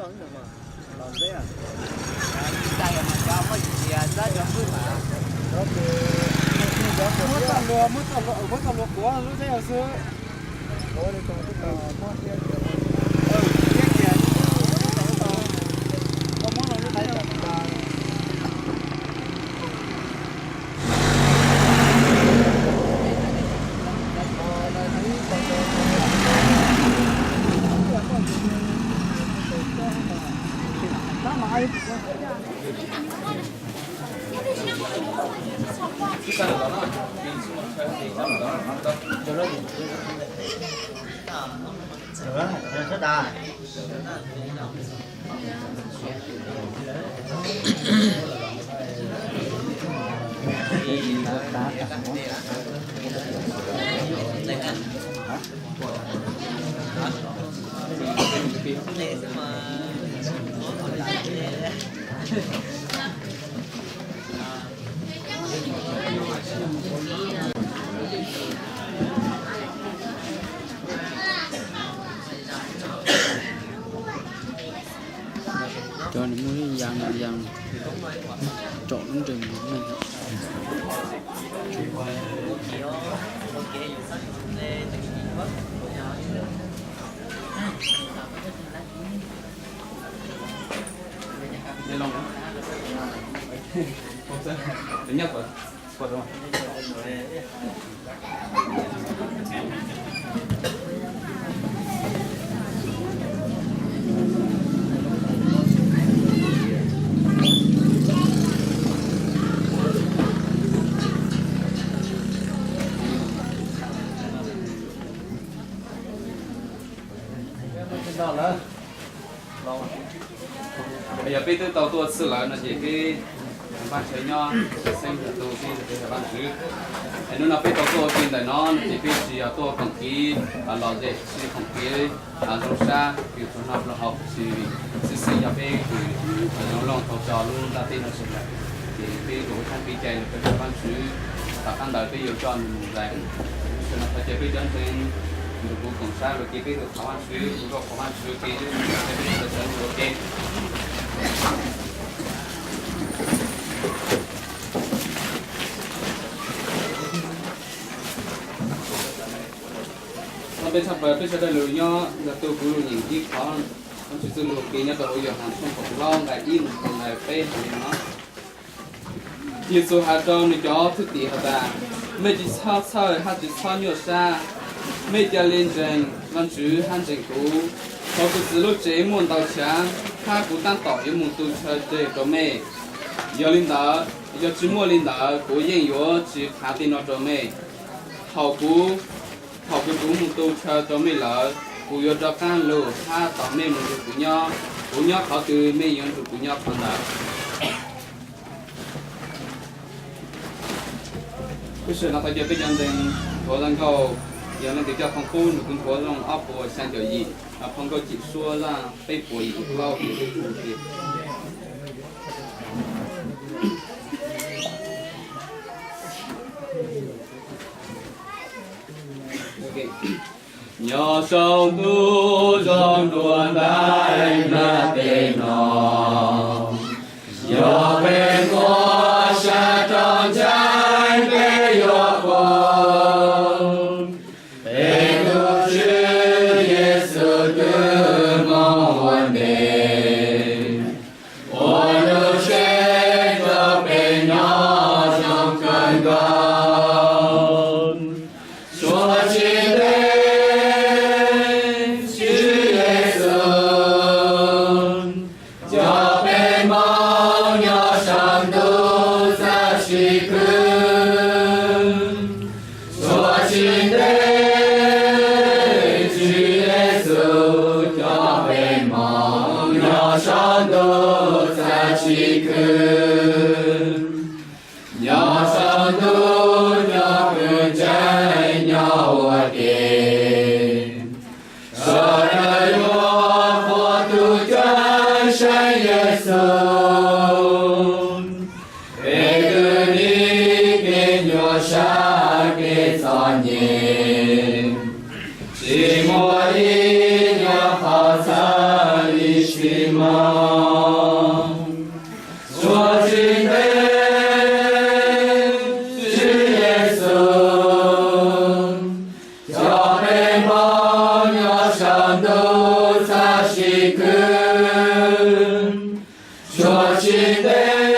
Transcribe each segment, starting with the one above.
Muab txoj hlua, muab txoj hlua, muab txoj hlua kuav lub teb xwb. Cov nws muaj ib yam yam tsom lub nreeg no. Yog peb twb tau tuaj txhij lawm no ces peb npaj chaw nyob xeeb xeeb tus peb tus peb tus Vajtswv. Es hnub no peb tau tuaj ua ke ntawm no no ces peb tsis yog tuaj koom kev lom zem, tsis koom kev zoo sab, kws tsuas noj plaub hau tsis xwb, xwb yog peb kws zoo looj tau tso lub ntiaj teb no sawv daws. Ces peb ua ib thaj kev cai los peb tus Vajtswv, tom qab ntawd peb yuav coj nws mus zais. Tam sim no ces peb cov ntseeg nrug kuv koom sab los ces peb tus thov Vajtswv, tus zaj qhov Vajtswv ces peb tus sawv ntxuv ua ke. Thov peb tshaj plaws peb sawv daws lug nyob yog tuaj kuv lug nyeem ib qhov Vajtswv txuj lug kev nyob rau hauv Yauhas tshooj kaum plaub nqai ib mus txog nqai peb hais li no: Yexus hais rau nws cov thwj tim has tas, mej tsis txhob txhawj hab tsis txhob nyuaj sab. Mej ca le ntseeg Vajtswv hab ntseeg kuv. Hauv kuv Txwv lub tsev muaj ntau chav, hab kuv tab tom yuav mus tu chaw tseg rau mej. Yog li ntawd, yog tsis muaj li ntawd kuv yeej yuav tsis qha tej no rau mej. Thaum kuv, thaum kuv tuv mus tu chaw rau mej lawm, kuv yuav rov qaab lug hab tom mej mus nrug kuv nyob. Kuv nyob qhov twg mej yuav nrug kuv nyob qhov ntawd. Lub sij hawm no thov caw peb cov ntseeg nthuav zaj nkauj, yog leej twg coj phau qub nws kuv nthuav zoo ob puas xyaa caum yim, phau nkauj cim suab zaj peb puas yim caum plaub. Nyob saum ntuj zoo dua ntais ntiaj teb no, yog peb muaj sab rau ntshai peb yuav koom, peb tus Tswv Yexus twb moog ua ntej, ua lub tsev rau peb nyob zoo kawg nkaus. Suav tsis ntev Tswv Yexus, cov peb Hmoob nyob saum ntuj txawj sib khwv. Suav tsis ntev Tswv Yexus, cov peb Hmoob nyob saum ntuj txawj sib khwv. Nyob saum ntuj nyob kws ntshai nyob ua ke, sawv daws yuav qhuas tus Cawmseej Yexus. Peb twb dim kev nyuaj sab kev txom nyem, tsis muaj ib nyuag qhov txhawj ib sim kwv. Suav tsis ntev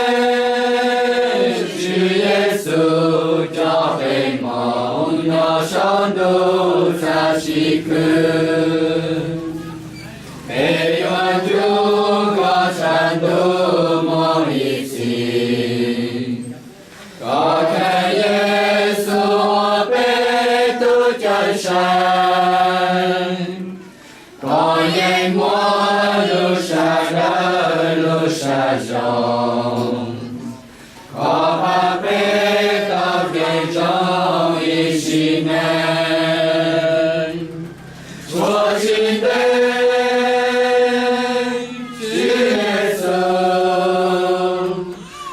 Tswv Yexus cov pej moog nyob saum ntuj txhaj sib kwv. Peb yuav ncu koj saum ntuj moog ib txhis. Koj kheev Yexus ua peb tug cawm seej, koj yeej muaj lub sab dawb lub sab zoo. Koj pab peb tau nkees zoo ib sim neej. Suav tsis ntev Tswv Yexus,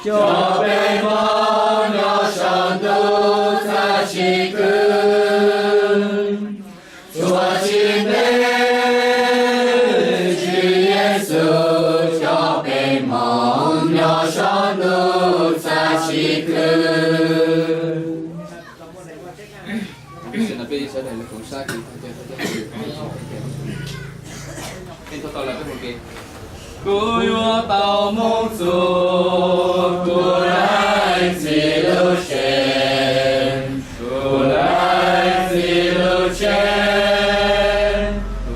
cov pej moog nyob saum ntuj txhaj sib kwv. Suav tsis ntev Tswv Yexus, cov pej moog nyob saum ntuj txhaj sib kwv. Kuv yuav tau moog txug kuv leej txiv lub tsev, kuv leej txiv lub tsev,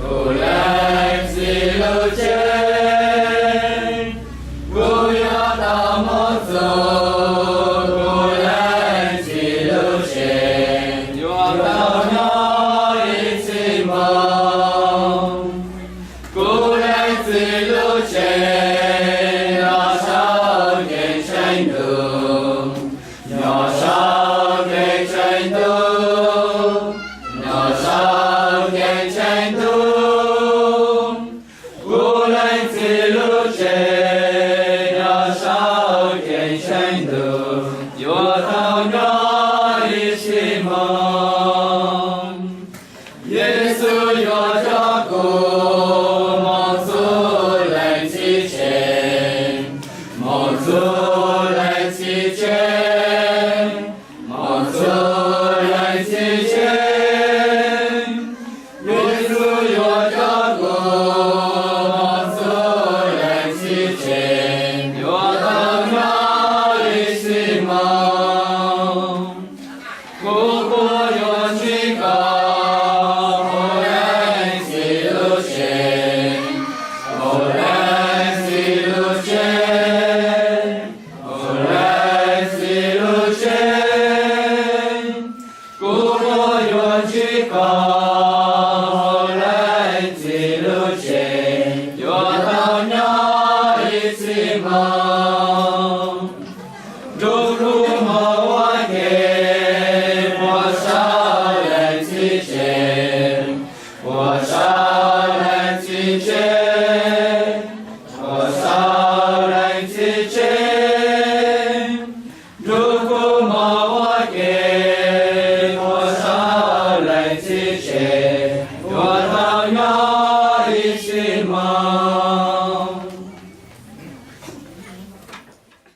kuv leej txiv lub tsev. Kuv yuav tau moog txug kuv leej txiv lub tsev, yuav tau nyob ib txhis moog. Kuv leej txiv lub tsev nyob saum ceeb tsheej ntuj, nyob saum ceeb tsheej ntuj, nyob saum ceeb tsheej ntuj. Kuv leej txiv lub tsev nyob saum ceeb tsheej ntuj, yuav tau nyob ib txhis moog. Yexus yuav coj kuv moog txug leej txiv tsev, moog txug leej txiv tsev, moog txug leej txiv tsev. Yexus yuav coj kuv moog txug leej txiv tsev, yuav tau nyob ib txhis moog. Kuv puab yuav ntsib koj hauv leej txiv lub tsev, hauv leej txiv lub tsev, hauv leej txiv lub tsev. Kuv puab yuav ntsib koj